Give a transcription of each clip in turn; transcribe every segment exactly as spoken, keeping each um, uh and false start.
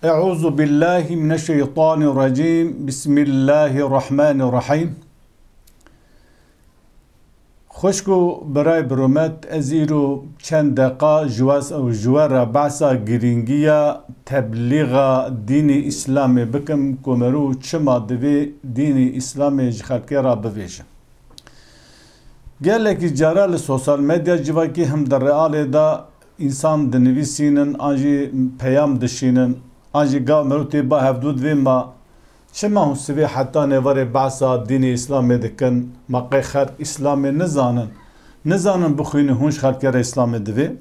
Euzu billahi mineşşeytanirracim. Bismillahirrahmanirrahim. Xwişk û birayê bi rûmet, ez îro çend deqa ji we, ji we re behsa girîngiya teblîxa dînê Îslamê bikim, ku meriv çima divê dînê Îslamê ji xelkê re bivêje. Gelekî cara li sosyal medya civakî him di realê de însan dinivîsînin, an jî peyam dişînin, an jî gav meriv tê ba hevdû divê ma çima hûn sivê heta nêvarê behsa dînê Îslamê dikin? Ma qey xelk Îslamê nizanin? Nizanin bixwînin hûn ji xelkê re Îslamê divê?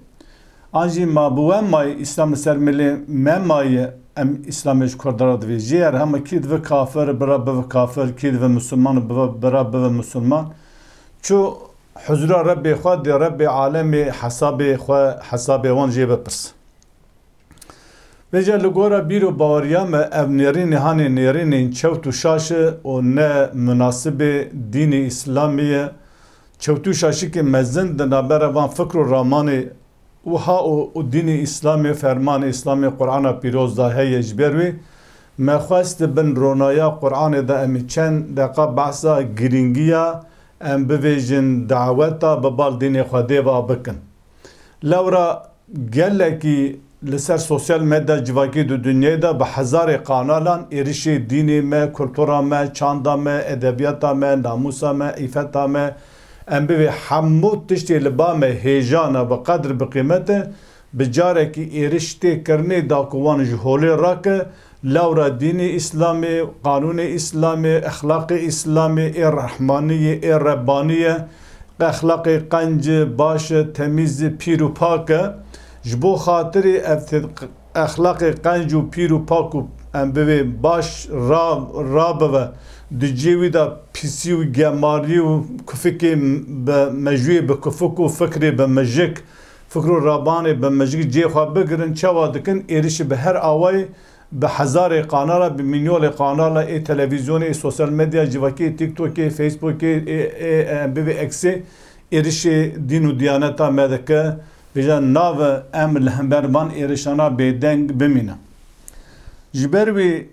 An jî ma bi we mayî Îslam li ser milê me mayî em Îslamê ji Kurda re divê? Jê yer hema kî divê kafir bira bive kafir, kî divê misilman bive, bira bive misilman. Çû huzura Rebbê xwe dê Rebbê alemê hesabê xwe, hesabê wan jê bipirse. Vêca li gora bîr û baweriya me ev nêrînê hanê nêrînên çewt û şaş e û ne munasibê dînê Îslamê ye. Çewt û şaşikê mezin di navbera van fikr û ramanê wiha û, û dînê Îslamê, fermanê Îslamê Qur'ana Pîroz de heye. Ji ber wê me xwest di bin ronaya Qur'anê de em ê çend deqa behsa girîngiya em bivêjin daweta bi bal dînê Xwedê ve bikin. Lewra gelekî li ser sosyal medya civakî di dinyayê de bi hezarê kanalan êrişê dînê me, kultura me, çanda me, edebiyata me, namûsa me, îfeta me, em bivê hemû tiştê li ba me hêjan e, bi qedr bi qîmet e, bi carekî êriş tê kirinê da ku wan ji holê rake, lewra dînê Îslamê, qanûnê Îslamê, exlaqê Îslamê, ê rehmanî ye, ê rebbanî ye, exlaqê qenc e, baş e, temîz e, pîr û pak e. Ji bo xatirê ev te-, exlaqê qenc û pîr û pak û em bivê baş ra-, rabive, di cihê wî de pisî û gemarî û kufikê bi mejûyê bi kufik û fikrê bi mijik, fikr û rabanê bi mijik cihê xwe bigirin, çawa dikin? Êrişî bi her awayî bi hezarê kanala, bi milyonê kanala ê televîzyonê, ê sosyal medya, civakê, TikTokê, Facebookê, ê, ê, ê, bivê Xê, êrişê dîn û diyaneta me dike. Vêca nave em li hember van êrişana bêdeng bimînin. Ji ber wî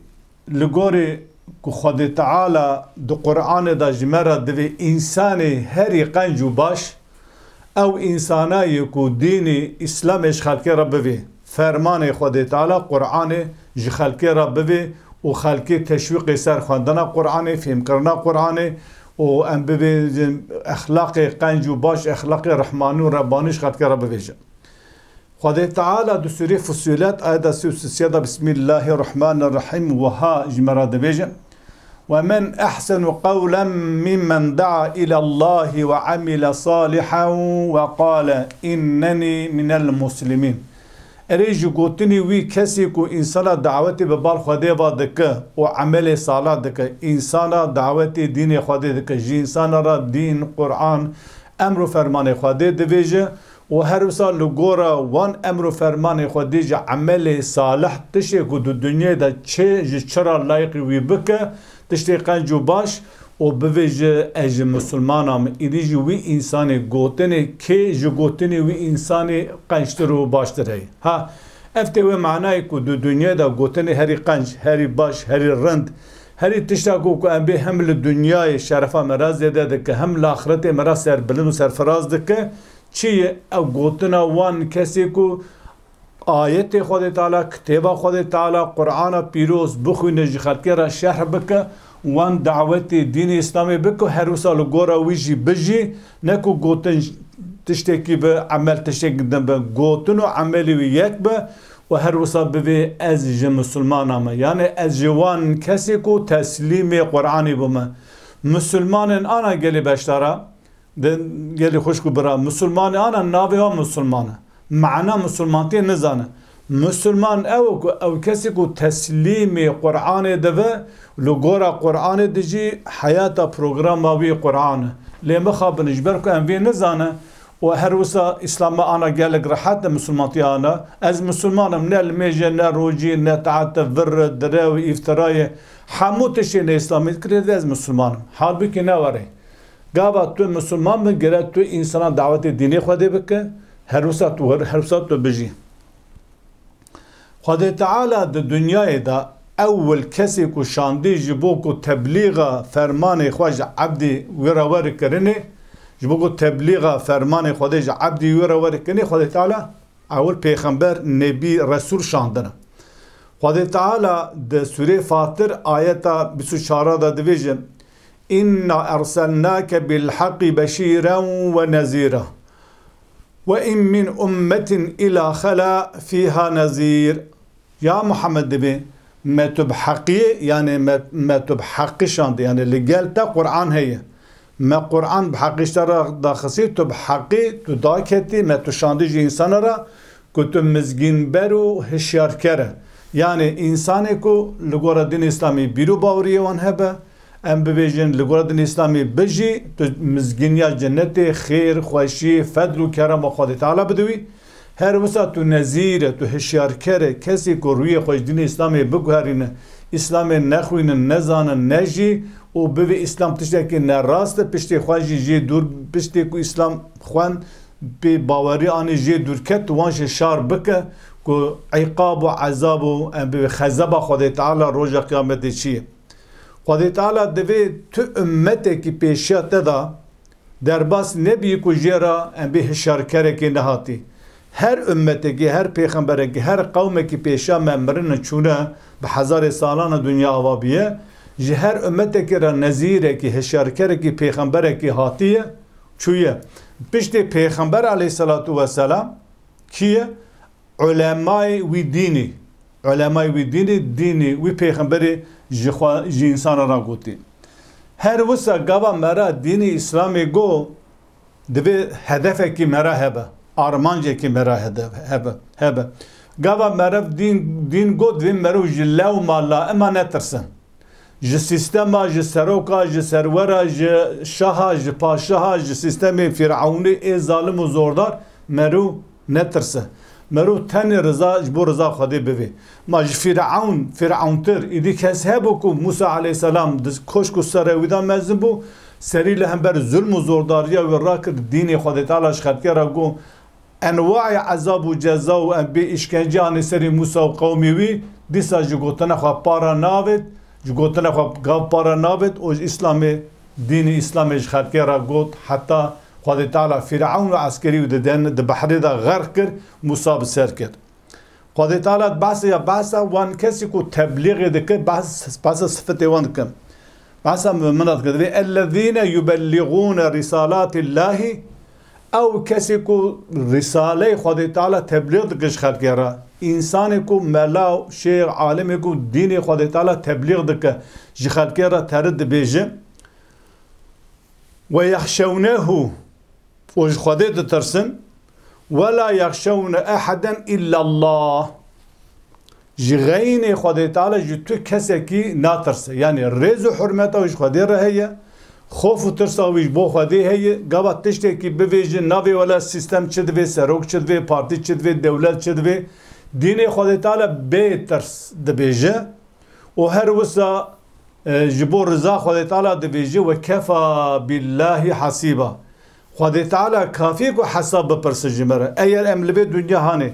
li gorî ku Xwedê Teala di Qur'anê de ji me re divê însanê herî qenc û baş, ew însana ye ku dînê Îslamê ji xelkê re bivê, fermanê Xwedê Teala Qur'anê ji xelkê re bivê û xelkê teşwîqê ser xwendina Qur'anê, fêmkirina Qur'anê û em bivêjin exlaqê qenc û baş, exlaqê rehmanî û rebbanî ji xelkê re bivêje. Xwedê Teala di sûrê Fussilet ayeta sê û sisiya de Bismillahirrahmanirrahim wiha ji me re dibêje: "Ve men ehsenu qewlen mimmen da'a ilallahi ve amile salihan ve qale inneni minel muslimin." Erê ji gotinê wî kesê ku însana dawetê bi bal Xwedê ve dike û emelê salih dike, însana dawetê dînê Xwedê dike, ji însana re dîn, Qur'an, emr û fermanê Xwedê divêje, û her wisa li gora wan emr û fermanê Xwedê ji emelê salih, tiştê ku di dinyê de çi ji çi re layiqî wî bike, tiştê qenc û baş, û bivêje, "Ez ji misilmanan me." Îdî jî wî însanê gotinê kê ji gotinê wî însanê qenctir û baştir heye. Ha, ev tê wê manayê ku di dinyê de gotinê herî qenc, herî baş, herî rind, herî tişta ku, ku em bê hem li dinyayê şerefa me re zêde dike, hem li axretê me re serbilind û serfiraz dike, çi ye? Ew gotina wan kesê ku ayetê Xwedê Teala, kitêba Xwedê Teala, Qur'ana Pîroz bixwîne, ji xelkê re şerh bike, wan dawetê dînê Îslamê bike, her wisa li gora wî jî bijî, ne ku gotin tiştekî bi, emel tiştekî din be, gotin û emelê wî yek be û her wisa bivê, "Ez ji misilmanan me." Yanî ez ji wan kesê ku teslîmê Qur'anê bûme. Misilmanên ana gelê beşdara, Di gelî xwişk û bira, misilmanê ana navê wan misilman e. Mana misilmantiyê nizane. Misilman ew e ku ew kesê ku teslîmê Qur'anê dibe, li gora Qur'anê dijî, heyata programa wî Qur'an e. Lê mixabin ji ber ku em vê nizane û her wisa Îslama ana gelek rehet e, misilmantiya ana. Ez misilman im, ne limêje, ne rojî, ne taete, vir, direw, îftirayê, hemû tiştê ne Îslamê dikirê, ez misilman im. Halbûkî ne were. Gava tu misilman bi, gere tu însana dawetê dînê Xwedê bike, her wisa tu, her wisa tu bijî. Xwedê Teala di dinyayê de ewil kesê ku şandî ji bo ku teblîxa fermanê xwe ji ebdî wî re were kirinê, ji bo ku teblîxa fermanê Xwedê ji ebdî wî re were kirinê, Xwedê Teala ewil pêxember, nebî, resûl şandine. Xwedê Teala di sûrê Fatir ayeta bîst û çar de dibêje, "Inna erselnake bil haqqi beşîren ve nezîra." "Ve in min ummetin illa xela fiha nezîr." Ya Muhammed, dibê me tu bi heqiyê, yani me, me tu bi heqî şandî, yani li gel te Qur'an heye. Me Qur'an bi heqî ji te re daxisî, tu bi heqî tu daketî, me tu şandî ji însana re ku tu mizgînber û hişyarker e. Yani însanê ku li gora dîn Îslamî bîr û baweriyê wan hebe, em bibêjin, li gora din Îslamê bijî, tu mizgîniya cenetê, xêr, xweşî, fedl û kerema Xwedê Teala bide wî. Her wisa tu nezîr e, tu hişyarker e, kesê ku rûyê xwe ji dînê Îslamê biguherîne, Îslamê nexwînin, nezanin, nejî û bivê Îslam tiştekî nerast e, piştê xwe jî jê dûr, piştê ku Îslam xwend, pê bawerî anî jê dûr ket, tu wan jî şar bike ku îqab û ezab û em bivê xezeba Xwedê Teala roja qiyametê çi ye. Xwedê Teala divê tu ummetekî pêşiya te de derbas nebî ku jê re em bê hişyarkerekê nehatî. Her ummetekî, her pêxemberekî, her qewmekî pêşiya me mirine çûne, bi hezarê salan e dinya ava bûye, ji her ummetekî re nezîrekî, hişyarkerekî, pêxemberekî hatiye, çûye. Piştê pêxember aleyhisselatu vesselam kî ye? Ulemayê wî dînî, ulemayê wî dînî, dînî wî pêxemberê ji xwe, ji însanan re gotî. Her wisa gava me re dînî Îslamê got, divê hedefekî me re hebe, armancekî me re hede-, hebe, hebe. Gava me re dîn, dîn got, divê meriv ji lewma laima netirsin. Ji sîstema, ji seroka, ji serwera, ji şaha, ji paşaha, ji sîstemê Fîrewnî ê zalim û zordar meriv netirse. Meriv tenê riza, ji bo riza Xwedê bivê. Ma ji Fîrewn, fîrewntir, îdî kes hebû ku Mûsa aleyhisselam di koşk û serê wî de mezin bû, serî li hember zulm û zordariya wî rakir, dînê Xwedê Teala ji xelkê re got, enwayê ezab û ceza û em bê îşkence anî serî Mûsa û qewmê wî, dîsa ji gotina xwe para navêt, ji gotina xwe gav para navêt û ji Îslamê, dînê Îslamê ji xelkê re got, heta Xwedê Teala Fîrewn û eskerî wî di den, di behrê de xerq kir, Mûsa bi ser kir. Xwedê Teala behsê ya behsa wan kesî ku teblîxê dike, behs, behsa sifetê wan dike. Behsa mumina dike, divê, "Ellezîne yubelliğûne rîsalâtillâhi", ew kesê ku rîsaleyê Xwedê Teala teblîx dike ji xelkê re. Însanê ku mela, şêx, alimê ku dînê Xwedê Teala teblîx dike ji xelkê re, teri dibêje, "Ve yexşewnehu", û ji Xwedê ditirsin, "Ve la yexşewne eheden illallah." Ji xeynê Xwedê Teala ji tu kesekî natirse. Yanî rêz û hurmeta wî ji Xwedê re heye, xof û tirsa wî ji bo Xwedê heye. Gava tiştekî bivêjin, navê wela sîstem çi divê, serok çi divê, partî çi divê, dewlet çi divê, dînê Xwedê Teala bê tirs dibêje. Û her wisa, e, ji bo riza Xwedê Teala dibêje, "Ve kefa billahî hasîba." Xwedê Teala kafî ku hesab bipirse ji me re. Eger em li vê dinya hanê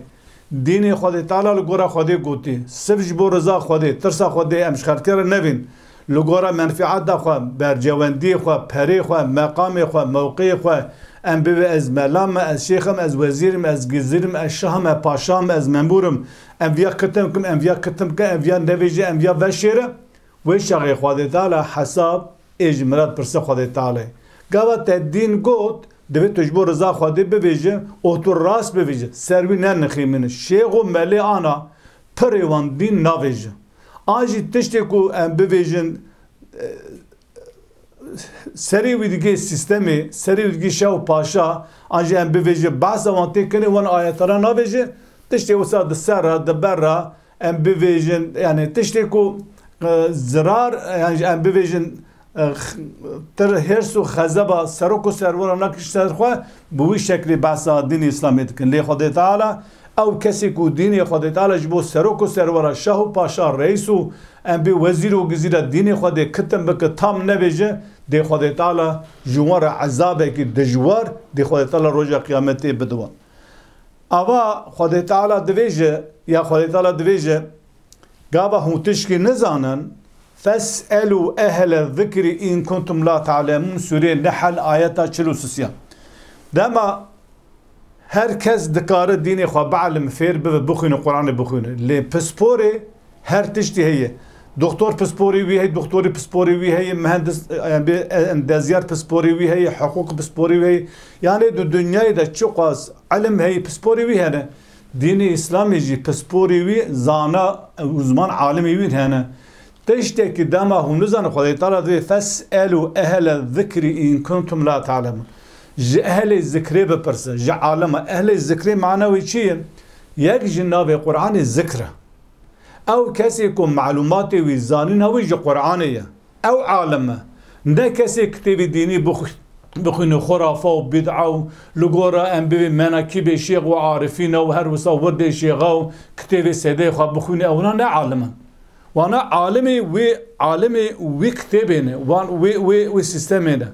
dînê Xwedê Teala li gora Xwedê gotî, sif ji bo riza Xwedê, tirsa Xwedê em ji xelkê re nevîn, li gora menfiata xwe, bercewendiyê xwe, perê xwe, meqamê xwe, mewqeyê xwe, em bivê ez mela me, ez şêx im, ez wezîr im, ez gizîr im, ez şah im, ez paşa im, ez memûr im, em viya kitim kim, em viya kitim kim, em viya nevêje, em viya veşêre, wê çaxê Xwedê Teala hesab ê ji min re dipirse Xwedê Teala. Gava te dîn got, divê tu ji bo riza Xwedê bivêje û tu rast bivêje, ser wî nenixîmîne. Şêx û melê ana pirê wan dîn navêje. An jî tiştê ku em bivêjin, e, serê wî digê sîstemê, serê wî digê şah û paşa, an jî em bivêje behsa wan tê kinê, wan ayeta re navêje, tiştê wisa di ser re, di ber re, em bivêjin, yani tiştê ku, e, zirar, yani em bivêjin, e, x-, tir hêrs û xezeba serok û serwera nakir ser xwe, bi wî şeklê behsa dînê Îslamê dikin. Lê Xwedê Teala, ew kesê ku dînê Xwedê Teala ji bo serok û serwera, şah û paşa, reîs û em bê wezîr û gizîra dînê Xwedê kitim bike, tam nebêje, dê Xwedê Teala ji wan re ezabekî dijwar, dê Xwedê Teala roja qiyametê bide wan. Ava Xwedê Teala divêje, ya Xwedê Teala divêje, gava hûn tişkî nizanin, "Fes'elû ehle zikrî in kuntum la ta'lemûn", Sûreyê Nehl, ayeta çil û sisiya. Dema her kes dikare dînê xwe bielime, fêr bibe, bixwîne, Quranê bixwîne. Lê pisporê her tiştî heye. Doktor pisporê wî heye, doktorî pisporê wî heye, muhendis, e, bê, e, endezyar pisporê wî heye, hiqûq pisporê wî heye. Yanê di dinyayê de çiqas ilim heye, pisporê wî hene. Dînê Îslamê jî pisporê wî, zana, e, uzman, alimê wî hene. Tiştekî dema hûn nizanin, Xwedê Teala divê, "Fes'elû ehle zikrî in kuntum la ta'lemûn." Ji ehlê zikrê bipirse, ji alima. Ehlê zikrê mana wê çi ye? Yek ji navê Qur'anê zikr e. Ew kesê ku malûmatê wî, zanîna wî ji Qur'anê ye. Ew alim e. Ne kesê kitêbê dînî bix-, bixwîne, xurafa û bid'a û li gora em bivê menakîbê şêx û arifîna û her wisa wirdê şêxa û kitêbê seydê xwe bixwîne, ewna ne alim in. Wana alimê wê, alimê wê kitêbê ne, wan wê, wê, wê sîstemê ne.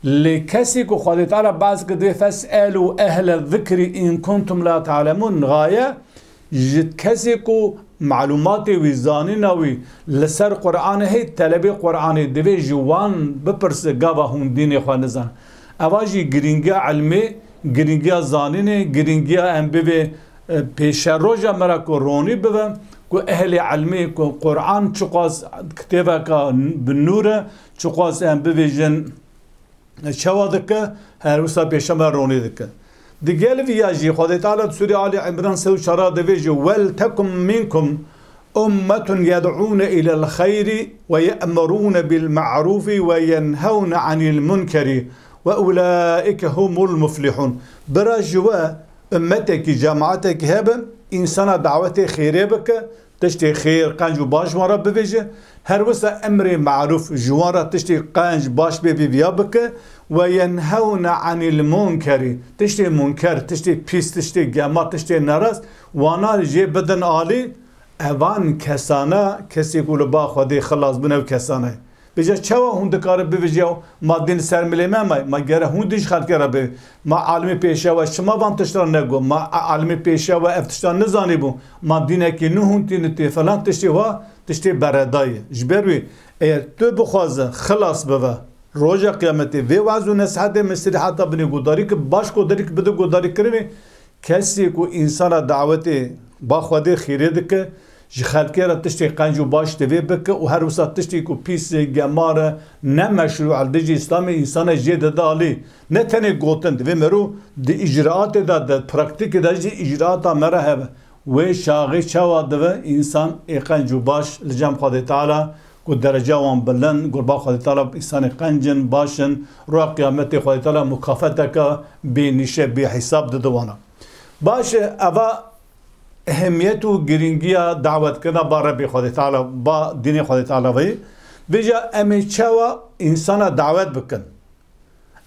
Lê kesê ku Xwedê Teala behs kir, dê "Fes'elû ehle zikrî in kuntum la ta'lemûn", gaye ji kesê ku malûmatê wî, zanîna wî li ser Qur'anê heye, telebê Qur'anê divê ji wan bipirse, gava hûn dînê xwe nizan. Eva jî girîngiya ilmê, girîngiya zanînê, girîngiya em bivê, e, pêşeroja me re ku ronî bibe, ku ehlê ilmê ku Qur'an çiqas kitêbeka bi nûr e, çiqas em bivêjin, çawa dike, her wisa pêşe me ronî dike. Digel vîya jî Xwedê Teala di Sûrê Ali Imran sed û çar de vê jî, "Wel tekum minkum ummetun yed'ûne ilel xeyri ve ye'murûne bil ma'rûfi ve yenhewne anil munkeri ve ulaike humul muflihûn." Bira ji we ummetekî, cemaetekî hebe, însana dawetê xêrê bike, tiştê xêr, qenc û baş wan re bivêje. Her wisa emrê marûf, ji wan re tiştê qenc, baş bê vîviya bike. Ve yenhewne anil munkerî, tiştê munker, tiştê pîs, tiştê gema, tiştê nerast, wana jê bidin alî. Evan kesana, kesê ku li ba Xwedê xilas bûn, ew kesana ye. Vêca çawa hûn dikarin bivêjin, "Ma din ser milê me me, ma gere hûn din ji xelkê re bê, ma alimê pêşewa çima van tişt re nego, ma a-, alimê pêşewa ev tiştan nizanîbû, ma dînekî nû hûn tînin tê", falan tiştê wa, tiştê beredayî. Ji ber wî, eger tu bixwaze xilas bibe, roja qiyametê, vê waz û nesihete min sirî heta binê gudarî ki, baş gudarî ki, bide gudarî kirinê, kesê ku însana dawetê ba Xwedê xêrê dike, ji xelkê re tiştê qenc û baş divê bike û her wisa tiştê ku pîs e, gemar e, ne meşrû e, li dijî Îslamê, însana jê dide alî. Ne tenê gotin, divê merû di îcraatê de, di praktîkê de jî îcraata me re hebe. Wê çaxê çawa dibe însan ê qenc û baş li cem Xwedê Teala, ku dereca wan bilind, gurba Xwedê Teala, însanê qenc in, baş in, roja qiyametê Xwedê Teala mukafeteke bê nîşe, bê hîsab dide wana. Baş e, eva ehemiyet û girîngiya dawetkirina ba Rebbê Xwedê Teala, ba dînê Xwedê Teala veyî. Vêca em ê çawa însana dawet bikin?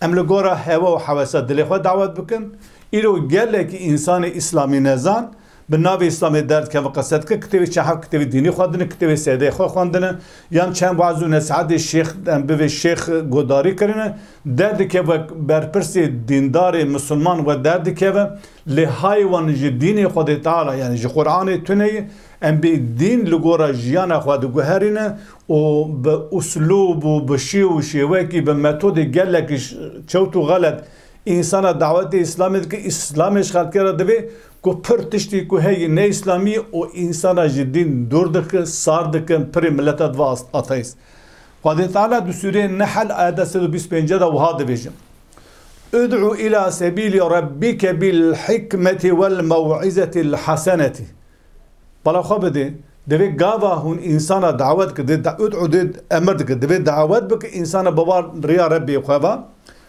Em li gora hewa û hewesa dilê xwe dawet bikin. Îro gelekî însanê îslamî nezan, bi navê îslamê derdikevin, qise dikin, kitêbê çend heft kitêbê dînî xwendine, kitêbê seydê xwe xwendine, yan çend waz û nesihetê şêx, em bivê şêx guhdarî kirine, derdikeve berpirsê dîndarê misilman we derdikeve, lê hay wan ji dînê Xwedê Teala, yanî ji Qur'anê tune ye, em bê dîn li gora jiyana xwe diguherîne û bi uslûb û bi şêw û şêwekî, bi metodê gelekî ş-, çewt û xelet însana dawetê Îslamê dike, Îslamê ji xelkê re divê ku pir tiştî ku heye ne Îslamî ye û însana ji dîn dûr dike, sar dike, pirê mileta dibe as-, ateîst. Xwedê Teala di Sûreyê Nehl ayeta sed û bîst û pênc de wiha dibêje, "Ud'u ila sebîlî rabbike bil hikmeti wel mew'izetil haseneti." Bala xwe bidê, divê gava hûn însana dawet dike, dê da-, ud'u dê emir dike, divê dawet bike însana bi wan riya Rebbê xwe ve,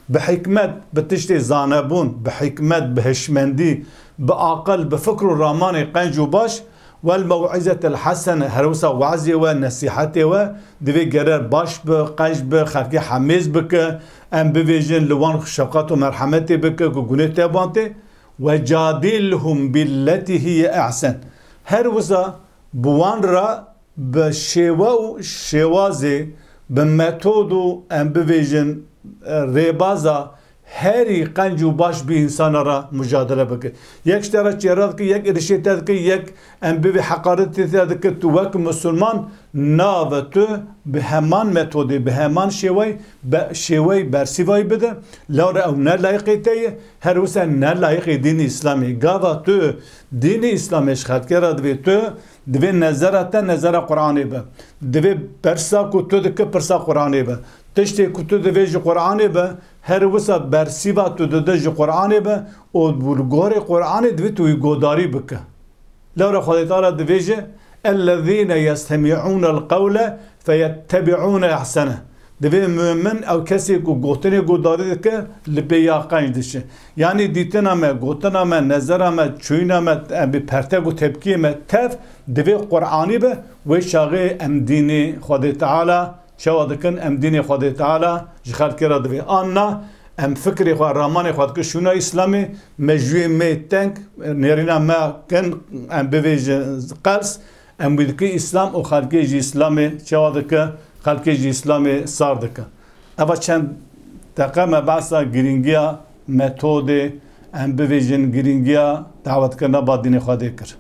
bi hikmet, bi tiştê zanebûn, bi hikmet, bi hişmendî, bi aqil, bi fikr û ramanê qenc û baş, wel mew'izetel hasene, her wisa wazê we, nesîhetê we, divê gerer baş bi, qenc bi, xelkê hemêz bike, em bivêjin li wan şefqet û merhemetê bike ku gunê te ban tê. "Ve cadilhum billetî hiye ehsen." Her wisa bi wan re bi şêwe û şêwazê, bi metod û em bivêjin, e, rêbaza herî qenc û baş bi însana re mucadele bike. Yek ji te re çêre dike, yek êrişê te dike, yek em bivê heqaretê te dike, tu wek misilman nave tu bi heman metodê, bi heman şêwey, be, şêwey bersîvayî bide. Lewre ew ne layiqê te ye, her wisa ne layiqê dînê Îslamê. Gava tu dînê Îslamê ji xelkê re divê tu, divê nezera te nezera Qur'anê be. Divê pirsa ku tu dike pirsa Qur'anê be. Tiştê ku tu divê ji Qur'anê be, her wisa bersîva tu dide ji Qur'anê be û li gorî Qur'anê divê tu wî godarî bike. Lewre Xwedê Teala divêje, "Ellezîne yestemi'ûnel qewle feyettebi'ûne ehsene." Divê mumin ew kesê ku gotinê godarî dike, li pê ya qenc diçe. Yanî dîtina me, gotina me, nezera me, çûyîna me, em bi pertek û tepkiyê me tev divê Qur'anî be, wê çaxê em dînê Xwedê Teala çawa dikin, em dînê Xwedê Teala ji xelkê re divê. An na, em fikrê xwe, ramanê xwe dikin şûna Îslamê, mejûyê me teng, nêrîna me kin, em bivêjin qels, em wî dikin Îslam û xelkê jî Îslamê çawa dike, xelkê jî Îslamê sar dike. Eva çend deqe me behsa girîngiya metodê, em bivêjin girîngiya dawetkirina ba dînê Xwedê kir.